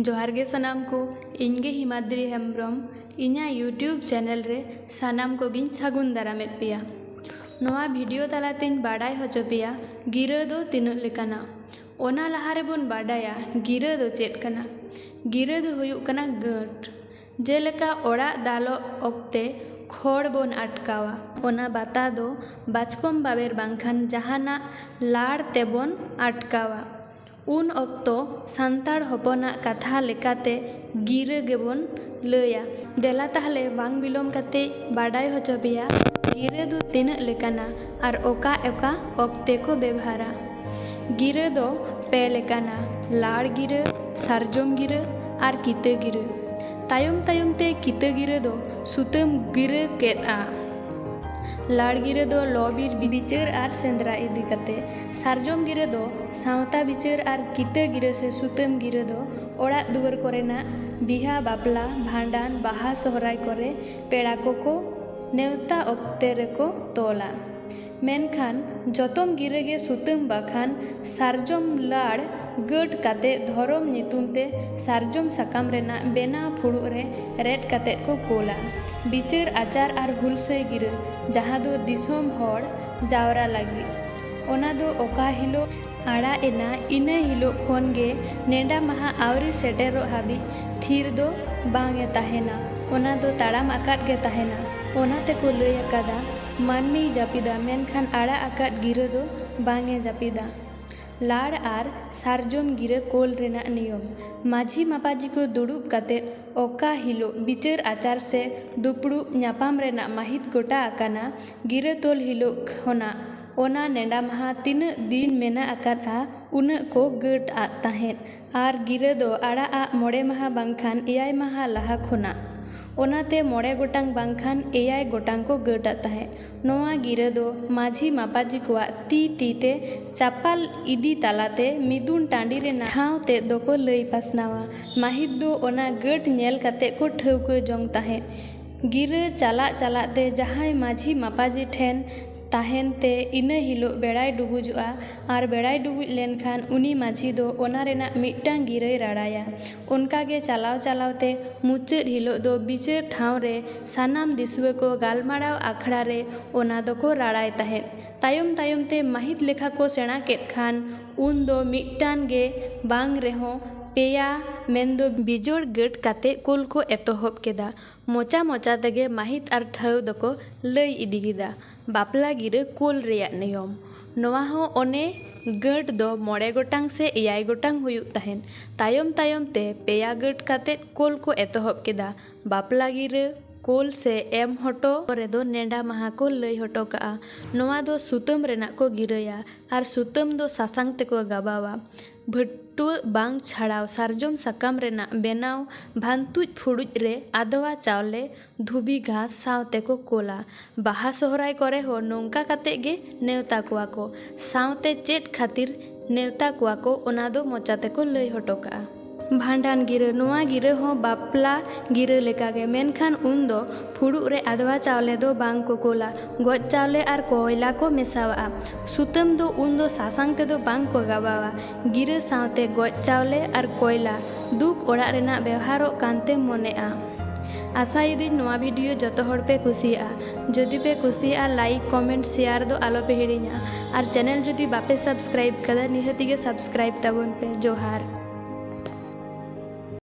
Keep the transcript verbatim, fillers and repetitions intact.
ᱡᱚᱦᱟᱨ ᱜᱮ ᱥᱟᱱᱟᱢ ᱠᱚ, ᱤᱧ ᱜᱮ ᱦᱤᱢᱟᱫᱽᱨᱤ ᱦᱮᱢᱵᱨᱚᱢ᱾ ᱤᱧᱟᱹᱜ YouTube ᱪᱮᱱᱮᱞ ᱨᱮ ᱥᱟᱱᱟᱢ ᱠᱚᱜᱤᱧ ᱥᱟᱹᱜᱩᱱ ᱫᱟᱨᱟᱢᱮᱫ ᱯᱮᱭᱟ᱾ ᱱᱚᱣᱟ ᱵᱷᱤᱰᱤᱭᱳ ᱛᱟᱞᱟᱛᱮᱧ ᱵᱟᱰᱟᱭ ᱦᱚᱪᱚ ᱯᱮᱭᱟ, ᱜᱤᱨᱟᱹ ᱫᱚ ᱛᱤᱱᱟᱹᱜ ᱞᱮᱠᱟᱱᱟ᱾ ᱚᱱᱟ ᱞᱟᱦᱟ ᱨᱮᱵᱚᱱ ᱵᱟᱰᱟᱭᱟ ᱜᱤᱨᱟᱹ ᱫᱚ ᱪᱮᱫ ᱠᱟᱱᱟ᱾ ᱜᱤᱨᱟᱹ ᱫᱚ ᱦᱩᱭᱩᱜ ᱠᱟᱱᱟ ᱜᱟᱹᱴ᱾ ᱡᱮᱞᱮᱠᱟ ᱚᱲᱟᱜ ᱫᱟᱞᱚᱵ ᱚᱠᱛᱮ ᱠᱷᱚᱲ ᱵᱚᱱ ᱟᱴᱠᱟᱣᱟ, ᱚᱱᱟ ᱵᱟᱛᱟ ᱫᱚ ᱵᱟᱪᱠᱚᱢ ᱵᱟᱵᱮᱨ ᱵᱟᱝᱠᱷᱟᱱ ᱡᱟᱦᱟᱱᱟᱜ ᱞᱟᱲ ᱛᱮᱵᱚᱱ ᱟᱴᱠᱟᱣᱟ᱾ ᱩᱱ ᱚᱠᱛᱚ ᱥᱟᱱᱛᱟᱲ ᱦᱚᱯᱚᱱᱟᱜ ᱠᱟᱛᱷᱟ ᱞᱮᱠᱟᱛᱮ ᱜᱤᱨᱟᱹ ᱜᱮᱵᱚᱱ ᱞᱟᱹᱭᱟ᱾ ᱫᱮᱞᱟ ᱛᱟᱦᱞᱮ ᱵᱟᱝ ᱵᱤᱞᱚᱢ ᱠᱟᱛᱮ ᱵᱟᱰᱟᱭ ᱦᱚᱪᱚ ᱯᱮᱭᱟ, ᱜᱤᱨᱟᱹ ᱫᱚ ᱛᱤᱱᱟᱹᱜ ᱞᱮᱠᱟᱱᱟ ᱟᱨ ᱚᱠᱟ ᱚᱠᱟ ᱚᱠᱛᱮ ᱠᱚ ᱵᱮᱵᱷᱟᱨᱟ᱾ ᱜᱤᱨᱟᱹ ᱫᱚ ᱯᱮ ᱞᱮᱠᱟᱱᱟ, ᱞᱟᱲ ᱜᱤᱨᱟᱹ, ᱥᱟᱨᱡᱚᱢ ᱜᱤᱨᱟᱹ ᱟᱨ ᱠᱤᱛᱟᱹ ᱜᱤᱨᱟᱹ᱾ ᱛᱟᱭᱚᱢ ᱛᱟᱭᱚᱢ ᱛᱮ ᱠᱤᱛᱟᱹ ᱜᱤᱨᱟᱹ ᱫᱚ ᱥᱩᱛᱟᱹᱢ ᱜᱤᱨᱟᱹ ᱠᱮᱫᱼᱟ᱾ ᱞᱟᱲ ᱜᱤᱨᱟᱹ ᱫᱚ ᱞᱚ ᱵᱤᱨ ᱵᱤᱪᱟᱹᱨ ᱟᱨ ᱥᱮᱸᱫᱽᱨᱟ ᱤᱫᱤ ᱠᱟᱛᱮ, ᱥᱟᱨᱡᱚᱢ ᱜᱤᱨᱟᱹ ᱫᱚ ᱥᱟᱶᱛᱟ ᱵᱤᱪᱟᱹᱨ ᱟᱨ ᱠᱤᱛᱟᱹ ᱜᱤᱨᱟᱹ ᱥᱮ ᱥᱩᱛᱟᱹᱢ ᱜᱤᱨᱟᱹ ᱫᱚ ᱚᱲᱟᱜ ᱫᱩᱣᱟᱹᱨ ᱠᱚᱨᱮᱱᱟᱜ ᱵᱤᱦᱟ ᱵᱟᱯᱞᱟ, ᱵᱷᱟᱸᱰᱟᱱ, ᱵᱟᱦᱟ ᱥᱚᱦᱨᱟᱭ ᱠᱚᱨᱮ ᱯᱮᱲᱟ ᱠᱚᱠᱚ ᱱᱮᱣᱛᱟ ᱚᱠᱛᱮ ᱨᱮᱠᱚ ᱛᱚᱞᱟ᱾ ᱢᱮᱱᱠᱷᱟᱱ ᱡᱚᱛᱚᱢ ᱜᱤᱨᱟᱹ ᱜᱮ ᱥᱩᱛᱟᱹᱢ ᱵᱟᱠᱷᱟᱱ ᱥᱟᱨᱡᱚᱢ ᱞᱟᱲ ᱜᱟᱹᱴ ᱠᱟᱛᱮ ᱫᱷᱚᱨᱚᱢ ᱧᱩᱛᱩᱢ ᱛᱮ ᱥᱟᱨᱡᱚᱢ ᱥᱟᱠᱟᱢ ᱨᱮᱱᱟᱜ ᱵᱮᱱᱟᱣ ᱯᱷᱩᱲᱩᱜ ᱨᱮ ᱨᱮᱫ ᱠᱟᱛᱮ ᱠᱚ ᱠᱳᱞᱟ᱾ ᱵᱤᱪᱟᱹᱨ ᱟᱪᱟᱨ ᱟᱨ ᱦᱩᱞᱥᱟᱹᱭ ᱜᱤᱨᱟᱹ, ᱡᱟᱦᱟᱸ ᱫᱚ ᱫᱤᱥᱚᱢ ᱦᱚᱲ ᱡᱟᱣᱨᱟ ᱞᱟᱹᱜᱤᱫ, ᱚᱱᱟ ᱫᱚ ᱚᱠᱟ ᱦᱤᱞᱳᱜ ᱟᱲᱟᱜ ᱮᱱᱟ, ᱤᱱᱟᱹ ᱦᱤᱞᱳᱜ ᱠᱷᱚᱱ ᱜᱮ ᱱᱮᱰᱟ ᱢᱟᱦᱟ ᱟᱹᱣᱨᱤ ᱥᱮᱴᱮᱨᱚᱜ ᱦᱟᱹᱵᱤᱡ ᱛᱷᱤᱨ ᱫᱚ ᱵᱟᱝ ᱮ ᱛᱟᱦᱮᱱᱟ, ᱚᱱᱟ ᱫᱚ ᱛᱟᱲᱟᱢ ᱟᱠᱟᱫ ᱜᱮ ᱛᱟᱦᱮᱱᱟ᱾ ᱚᱱᱟ ᱛᱮᱠᱚ ᱞᱟᱹᱭ ᱟᱠᱟᱫᱟ, ᱢᱟᱹᱱᱢᱤᱭ ᱡᱟᱹᱯᱤᱫᱟ, ᱢᱮᱱᱠᱷᱟᱱ ᱟᱲᱟᱜ ᱟᱠᱟᱫ ᱜᱤᱨᱟᱹ ᱫᱚ ᱵᱟᱝ ᱮ ᱡᱟᱹᱯᱤᱫᱟ᱾ ᱞᱟᱲ ᱟᱨ ᱥᱟᱨᱡᱚᱢ ᱜᱤᱨᱟᱹ ᱠᱳᱞ ᱨᱮᱱᱟᱜ ᱱᱤᱭᱚᱢ᱾ ᱢᱟᱹᱡᱷᱤ ᱢᱟᱯᱟᱡᱤ ᱠᱚ ᱫᱩᱲᱩᱵ ᱠᱟᱛᱮ ᱚᱠᱟ ᱦᱤᱞᱳᱜ ᱵᱤᱪᱟᱹᱨ ᱟᱪᱟᱨ ᱥᱮ ᱫᱩᱯᱲᱩᱵ ᱧᱟᱯᱟᱢ ᱨᱮᱱᱟᱜ ᱢᱟᱹᱦᱤᱛ ᱜᱚᱴᱟ ᱟᱠᱟᱱᱟ, ᱜᱤᱨᱟᱹ ᱛᱚᱞ ᱦᱤᱞᱳᱜ ᱠᱷᱚᱱᱟᱜ ᱚᱱᱟ ᱱᱮᱰᱟ ᱢᱟᱦᱟ ᱛᱤᱱᱟᱹᱜ ᱫᱤᱱ ᱢᱮᱱᱟᱜ ᱟᱠᱟᱫᱼᱟ, ᱩᱱᱟᱹᱜ ᱠᱚ ᱜᱟᱹᱴ ᱟᱫ ᱛᱟᱦᱮᱸᱫ᱾ ᱟᱨ ᱜᱤᱨᱟᱹ ᱫᱚ ᱟᱲᱟᱜ ᱟᱜ ᱢᱚᱬᱮ ᱢᱟᱦᱟ ᱵᱟᱝᱠᱷᱟᱱ ᱮᱭᱟᱭ ᱢᱟᱦᱟ ᱞᱟᱦᱟ ᱠᱷᱚᱱᱟᱜ᱾ ᱚᱱᱟᱛᱮ ᱢᱚᱬᱮ ᱜᱚᱴᱟᱝ ᱵᱟᱝᱠᱷᱟᱱ ᱮᱭᱟᱭ ᱜᱚᱴᱟᱝ ᱠᱚ ᱜᱟᱹᱴ ᱟᱫ ᱛᱟᱦᱮᱸᱫ᱾ ᱱᱚᱣᱟ ᱜᱤᱨᱟᱹ ᱫᱚ ᱢᱟᱹᱡᱷᱤ ᱢᱟᱯᱟᱡᱤ ᱠᱚᱣᱟᱜ ᱛᱤ ᱛᱤ ᱛᱮ ᱪᱟᱯᱟᱞ ᱤᱫᱤ ᱛᱟᱞᱟᱛᱮ ᱢᱤᱫᱩᱱ ᱴᱟᱺᱰᱤ ᱨᱮᱱᱟᱜ ᱴᱷᱟᱶ ᱛᱮᱫ ᱫᱚᱠᱚ ᱞᱟᱹᱭ ᱯᱟᱥᱱᱟᱣᱟ᱾ ᱢᱟᱹᱦᱤᱛ ᱫᱚ ᱚᱱᱟ ᱜᱟᱹᱴ ᱧᱮᱞ ᱠᱟᱛᱮ ᱠᱚ ᱴᱷᱟᱹᱣᱠᱟᱹ ᱡᱚᱝ ᱛᱟᱦᱮᱸᱫ᱾ ᱜᱤᱨᱟᱹ ᱪᱟᱞᱟᱜ ᱪᱟᱞᱟᱜ ᱛᱮ ᱡᱟᱦᱟᱸᱭ ᱢᱟᱹᱡᱷᱤ ᱢᱟᱯᱟᱡᱤ ᱴᱷᱮᱱ ᱛᱟᱦᱮᱱ ᱛᱮ ᱤᱱᱟᱹ ᱦᱤᱞᱳᱜ ᱵᱮᱲᱟᱭ ᱰᱩᱵᱩᱡᱚᱜᱼᱟ᱾ ᱟᱨ ᱵᱮᱲᱟᱭ ᱰᱩᱵᱩᱡ ᱞᱮᱱᱠᱷᱟᱱ ᱩᱱᱤ ᱢᱟᱹᱡᱷᱤ ᱫᱚ ᱚᱱᱟ ᱨᱮᱱᱟᱜ ᱢᱤᱫᱴᱟᱝ ᱜᱤᱨᱟᱹᱭ ᱨᱟᱲᱟᱭᱟ᱾ ᱚᱱᱠᱟ ᱜᱮ ᱪᱟᱞᱟᱣ ᱪᱟᱞᱟᱣ ᱛᱮ ᱢᱩᱪᱟᱹᱫ ᱦᱤᱞᱳᱜ ᱫᱚ ᱵᱤᱪᱟᱹᱨ ᱴᱷᱟᱶ ᱨᱮ ᱥᱟᱱᱟᱢ ᱫᱤᱥᱩᱣᱟᱹ ᱠᱚ ᱜᱟᱞᱢᱟᱨᱟᱣ ᱟᱠᱷᱲᱟ ᱨᱮ ᱚᱱᱟ ᱫᱚᱠᱚ ᱨᱟᱲᱟᱭ ᱛᱟᱦᱮᱸᱫ᱾ ᱛᱟᱭᱚᱢ ᱛᱟᱭᱚᱢ ᱛᱮ ᱢᱟᱹᱦᱤᱛ ᱞᱮᱠᱷᱟ ᱠᱚ ᱥᱮᱬᱟ ᱠᱮᱫ ᱠᱷᱟᱱ ᱩᱱ ᱫᱚ ᱢᱤᱫᱴᱟᱝ ᱜᱮ ᱵᱟᱝ ᱨᱮᱦᱚᱸ ᱯᱮᱭᱟ ᱢᱮᱱᱫᱚ ᱵᱤᱡᱳᱲ ᱜᱟᱹᱴ ᱠᱟᱛᱮ ᱠᱳᱞ ᱠᱚ ᱮᱛᱚᱦᱚᱵ ᱠᱮᱫᱟ᱾ ᱢᱚᱪᱟ ᱢᱚᱪᱟ ᱛᱮᱜᱮ ᱢᱟᱹᱦᱤᱛ ᱟᱨ ᱴᱷᱟᱹᱣ ᱫᱚᱠᱚ ᱞᱟᱹᱭ ᱤᱫᱤ ᱠᱮᱫᱟ᱾ ᱵᱟᱯᱞᱟ ᱜᱤᱨᱟᱹ ᱠᱳᱞ ᱨᱮᱭᱟᱜ ᱱᱤᱭᱚᱢ᱾ ᱱᱚᱣᱟ ᱦᱚᱸ ᱚᱱᱮ ᱜᱟᱹᱴ ᱫᱚ ᱢᱚᱬᱮ ᱜᱚᱴᱟᱝ ᱥᱮ ᱮᱭᱟᱭ ᱜᱚᱴᱟᱝ ᱦᱩᱭᱩᱜ ᱛᱟᱦᱮᱸᱱ᱾ ᱛᱟᱭᱚᱢ ᱛᱟᱭᱚᱢ ᱛᱮ ᱯᱮᱭᱟ ᱜᱟᱹᱴ ᱠᱟᱛᱮ ᱠᱳᱞ ᱠᱚ ᱮᱛᱚᱦᱚᱵ ᱠᱮᱫᱟ᱾ ᱵᱟᱯᱞᱟ ᱜᱤᱨᱟᱹ ᱠᱳᱞ ᱥᱮ ᱮᱢ ᱦᱚᱴᱚ ᱨᱮᱫᱚ ᱱᱮᱰᱟ ᱢᱟᱦᱟ ᱠᱚ ᱞᱟᱹᱭ ᱦᱚᱴᱚ ᱠᱟᱜᱼᱟ᱾ ᱱᱚᱣᱟ ᱫᱚ ᱥᱩᱛᱟᱹᱢ ᱨᱮᱱᱟᱜ ᱠᱚ ᱜᱤᱨᱟᱹᱭᱟ ᱟᱨ ᱥᱩᱛᱟᱹᱢ ᱫᱚ ᱥᱟᱥᱟᱝ ᱛᱮᱠᱚ ᱜᱟᱵᱟᱣᱟ᱾ ᱵᱷᱟᱹᱴᱩᱣᱟᱹᱜ ᱵᱟᱝ ᱪᱷᱟᱲᱟᱣ ᱥᱟᱨᱡᱚᱢ ᱥᱟᱠᱟᱢ ᱨᱮᱱᱟᱜ ᱵᱮᱱᱟᱣ ᱵᱷᱟᱱᱛᱩᱡ ᱯᱷᱩᱲᱩᱡ ᱨᱮ ᱟᱫᱽᱣᱟ ᱪᱟᱣᱞᱮ, ᱫᱷᱩᱵᱤ ᱜᱷᱟᱥ ᱥᱟᱶ ᱛᱮᱠᱚ ᱠᱳᱞᱟ᱾ ᱵᱟᱦᱟ ᱥᱚᱦᱨᱟᱭ ᱠᱚᱨᱮ ᱦᱚᱸ ᱱᱚᱝᱠᱟ ᱠᱟᱛᱮ ᱜᱮ ᱱᱮᱣᱛᱟ ᱠᱚᱣᱟ ᱠᱚ᱾ ᱥᱟᱶᱛᱮ ᱪᱮᱫ ᱠᱷᱟᱹᱛᱤᱨ ᱱᱮᱣᱛᱟ ᱠᱚᱣᱟ ᱠᱚ, ᱚᱱᱟ ᱫᱚ ᱢᱚᱪᱟ ᱛᱮᱠᱚ ᱞᱟᱹᱭ ᱦᱚᱴᱚ ᱠᱟᱜᱼᱟ᱾ ᱵᱷᱟᱸᱰᱟᱱ ᱜᱤᱨᱟᱹ᱾ ᱱᱚᱣᱟ ᱜᱤᱨᱟᱹ ᱦᱚᱸ ᱵᱟᱯᱞᱟ ᱜᱤᱨᱟᱹ ᱞᱮᱠᱟᱜᱮ, ᱢᱮᱱᱠᱷᱟᱱ ᱩᱱ ᱫᱚ ᱯᱷᱩᱲᱩᱜ ᱨᱮ ᱟᱫᱽᱣᱟ ᱪᱟᱣᱞᱮ ᱫᱚ ᱵᱟᱝ ᱠᱚ ᱠᱳᱞᱟ᱾ ᱜᱚᱡ ᱪᱟᱣᱞᱮ ᱟᱨ ᱠᱚᱭᱞᱟ ᱠᱚ ᱢᱮᱥᱟᱣᱟᱜᱼᱟ᱾ ᱥᱩᱛᱟᱹᱢ ᱫᱚ ᱩᱱ ᱫᱚ ᱥᱟᱥᱟᱝ ᱛᱮᱫᱚ ᱵᱟᱝ ᱠᱚ ᱜᱟᱵᱟᱣᱟ᱾ ᱜᱤᱨᱟᱹ ᱥᱟᱶᱛᱮ ᱜᱚᱡ ᱪᱟᱣᱞᱮ ᱟᱨ ᱠᱚᱭᱞᱟ ᱫᱩᱠ ᱚᱲᱟᱜ ᱨᱮᱱᱟᱜ ᱵᱮᱣᱦᱟᱨᱚᱜ ᱠᱟᱱᱛᱮ ᱢᱚᱱᱮᱜᱼᱟ᱾ ᱟᱥᱟᱭᱮᱫᱟᱹᱧ ᱱᱚᱣᱟ ᱵᱷᱤᱰᱤᱭᱳ ᱡᱚᱛᱚ ᱦᱚᱲ ᱯᱮ ᱠᱩᱥᱤᱭᱟᱜᱼᱟ᱾ ᱡᱩᱫᱤ ᱯᱮ ᱠᱩᱥᱤᱭᱟᱜᱼᱟ, ᱞᱟᱭᱤᱠ, ᱠᱚᱢᱮᱱᱴ, ᱥᱮᱭᱟᱨ ᱫᱚ ᱟᱞᱚ ᱯᱮ ᱦᱤᱲᱤᱧᱟ᱾ ᱟᱨ ᱪᱮᱱᱮᱞ ᱡᱩᱫᱤ ᱵᱟᱯᱮ ᱥᱟᱵᱥᱠᱨᱟᱭᱤᱵ ᱠᱟᱫᱟ, ᱱᱤᱦᱟᱹᱛ ᱜᱮ ᱥᱟᱵᱥᱠᱨᱟᱭᱤᱵ ᱛᱟᱵᱚᱱ ᱯᱮ᱾ ᱡᱚᱦᱟᱨ᱾